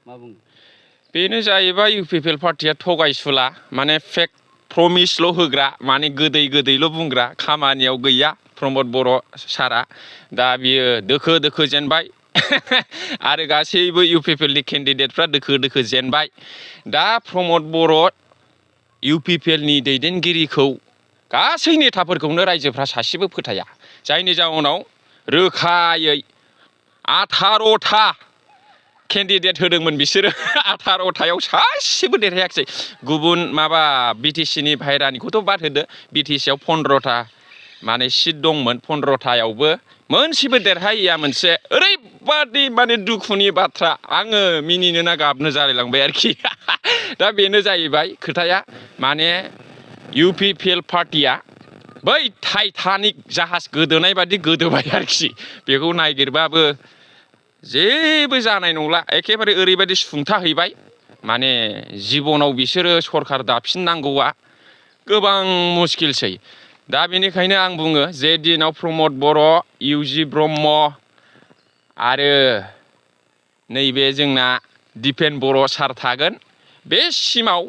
बेनो जाहैबाय UPPL पार्टिया थगायसुला माने फेक प्रमिसल' होग्रा माने गोदैल' बुंग्रा खामानियाव गैया प्रमद बर' सारा दा बियो दोखो जेनबाय आरो गासैबो UPPL नि केन्डिडेटफ्रा दोखो जेनबाय दा प्रमद बर' UPPL नि दैदेनगिरिखौ गासै नेताफोरखौनो रायजोफ्रा सासेबो फोथाया जायनि जाउनाव रोखायै 18था केन्डिडेट होदोंमोन बिसोरो 18थायाव सासेबो देरहायाखै गुबुन माबा BTC नि बाहेरानिखौथ' बाद होदो BTC आव 15था माने सिट दंमोन 15थायावबो मोनसेबो देरहायैया मोनसे ओरैबादि माने दुखुनि बाथ्रा आङो मिनिनो ना गाबनो जालायलांबाय आरोखि दा बेनो जाहैबाय खोथाया माने UPPL पार्टिया बै टाइटानिक जाहाज गोदोनाय बादि गोदोबाय आरोखि बेखौ नागिरबाबो जेबो जानाय नंला एखेबारे ओरैबायदि सुंथाहैबाय माने जिबनाव बिसोरो सरखार दाफिननांगौआ गोबां मुस्किलसै दा बेनिखायनो आं बुङो जे दिनाव प्रमद बर' UG ब्रह्म आरो नैबे जोंना दिपेन बर' सार थागोन बे सिमाव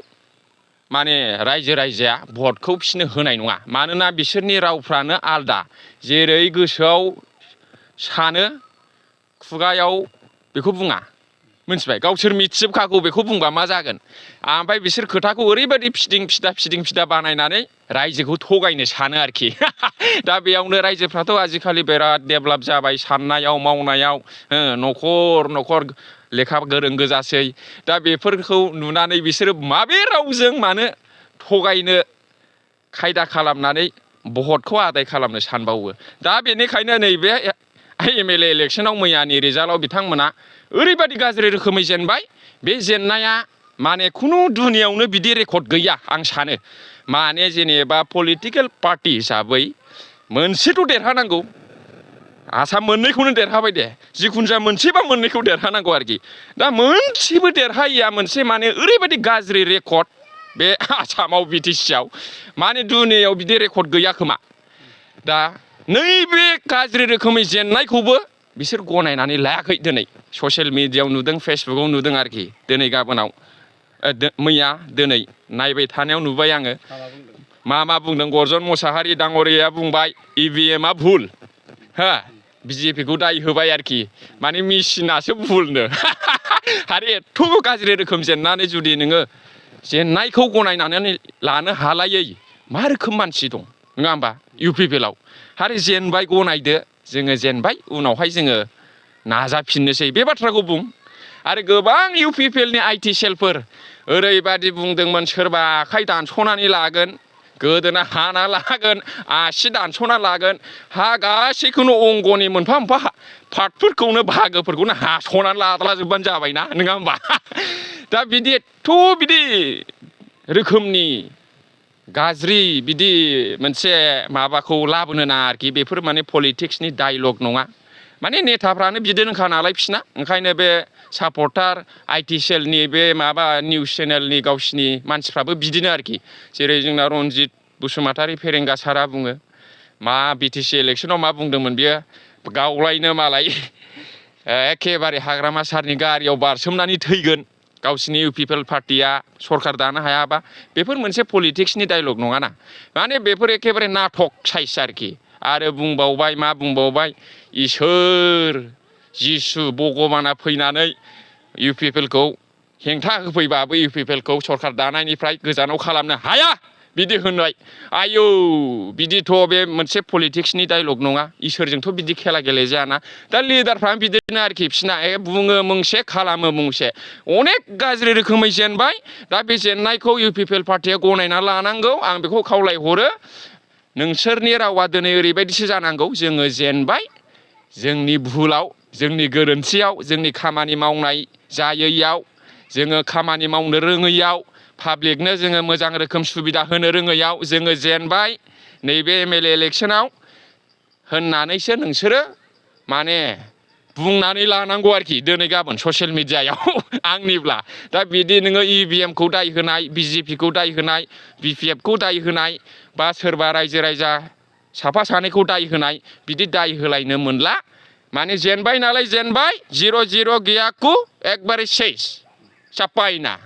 माने रायजोआ भटखौ बिसोरनो होनाय नङा मानोना बिसोरनि रावफ्रानो आलदा जेरै गोसोआव सानो खुगायाव बेखौ बुङा मिथिबाय गावसोर मिथिजोबखागौ बेखौ बुंबा मा जागोन ओमफ्राय बिसोर खोथाखौ ओरैबायदि फिदिं फिदा बानायनानै रायजोखौ थगायनो सानो आरोखि दा बेयावनो रायजोफ्राथ' आजिखालि बिराद डेभेलप जाबाय साननायाव मावनायाव न'खर लेखा गोरों गोजासै दा बेफोरखौ नुनानै बिसोरो माबे रावजों मानो थगायनो खायदा खालामनानै भटखौ आदाय खालामनो सानबावो दा बेनिखायनो नैबे MLA इलेक्शनाव मैयानि रिजाल्टआव बिथांमोना ओरैबादि गाज्रि रोखोमै जेनबाय बे जेननाया माने खुनु दुनियावनो बिदि रेकर्ड गैया आं सानो माने जेनेबा पलिटिकेल पार्टी हिसाबै मोनसेथ' देरहानांगौ आसाम मोननैखौनो देरहाबाय दे जिखुनु जा मोनसेबा मोननैखौ देरहानांगौ आरोखि दा मोनसेबो देरहायैया मोनसे माने ओरैबायदि गाज्रि रेकर्ड बे आसामाव BTC आव माने दुनियायाव बिदि रेकर्ड गैया खोमा दा नैबे गाज्रि रोखोमै जेननायखौबो बिसोर गनायनानै लायाखै दिनै ससियेल मिडियायाव नुदों फेसबुकआव नुदों आरोखि दिनै गाबोनाव मैया दिनै नायबाय थानायाव नुबाय आङो मा बुंदों गर्जन मोसाहारि दाङ'रिया बुंबाय EVM आ भुल हा BJP खौ दाय होबाय आरोखि माने मेसिनासो भुलनो आरो एथ' गाज्रि रोखोम जेननानै जुदि नोङो जेननायखौ गनायनानै लानो हालायै मा रोखोम मानसि दं नङा होमबा UPPL आव आरो जेनबाय गनायदो जोङो जेनबाय उनावहाय जोङो नाजाफिननोसै बे बाथ्राखौ बुं आरो गोबां UPPL नि IT सेलफोर ओरैबादि बुंदोंमोन सोरबा आखाइ दानस'नानै लागोन गोदोना हाना लागोन आसि दानस'ना लागोन हा गासैखौनो अंगनि मोनफा पार्टफोरखौनो बाहागोफोरखौनो हास'नानै लाद्लाजोबबानो जाबायना नङा होमबा दा बिदि एथ' बिदि रोखोमनि गाज्रि बिदि मोनसे माबाखौ लाबोनो नाङा आरोखि बेफोर माने पलिटिक्सनि डायलग नङा माने नेताफ्रानो बिदिनोखा नालाय बिसिना ओंखायनो बे सापर्टार IT सेलनि बे माबा निउस चेनेलनि गावसिनि मानसिफ्राबो बिदिनो आरोखि जेरै जोंना रनजित बसुमतारी फेरेंगा सारा बुङो मा BTC इलेक्शनाव मा बुंदोंमोन बियो गावलायनो मालाय एखेबारे हाग्रामा सारनि गारियाव बारसोमनानै थैगोन गावसिनि UPPL पार्टिया सरखार दानो हायाबा बेफोर मोनसे पलिटिक्सनि डायलग नङाना माने बेफोर एखेबारे नाटक साइज आरोखि आरो बुंबावबाय मा बुंबावबाय इसोर जिसु भगबाना फैनानै UPPL खौ हेंथा होफैबाबो UPPL खौ सरखार दानायनिफ्राय गोजानाव खालामनो हाया बिदि होनबाय आयौ बिदिथ' बे मोनसे पलिटिक्सनि डायलग नङा इसोरजोंथ' बिदि खेला गेलेजायाना दा लिडारफ्रा बिदिनो आरोखि बिसिना बुङो मोनसे खालामो मोनसे अनेक गाज्रि रोखोमै जेनबाय दा बे जेननायखौ UPPL पार्टिया गनायना लानांगौ आं बेखौ खावलायहरो नोंसोरनि रावा दिनै ओरैबायदिसो जानांगौ जोङो जेनबाय जोंनि भुलाव जोंनि गोरोन्थियाव जोंनि खामानि मावनाय जायैयाव जोङो खामानि मावनो रोङैयाव पाब्लिकनो जोङो मोजां रोखोम सुबिदा होनो रोङैयाव जोङो जेनबाय नैबे MLA इलेक्शनाव होननानैसो नोंसोरो माने बुंनानै लानांगौ आरोखि दिनै गाबोन ससियेल मिडियायाव आंनिब्ला दा बिदि नोङो EVM खौ दाय होनाय BJP खौ दाय होनाय BPF खौ दाय होनाय बा सोरबा रायजा साफा सानैखौ दाय होनाय बिदि दाय होलायनो मोनला माने जेनबाय नालाय जेनबाय 0-0 गैयाखु एकबारे सेस चापाइना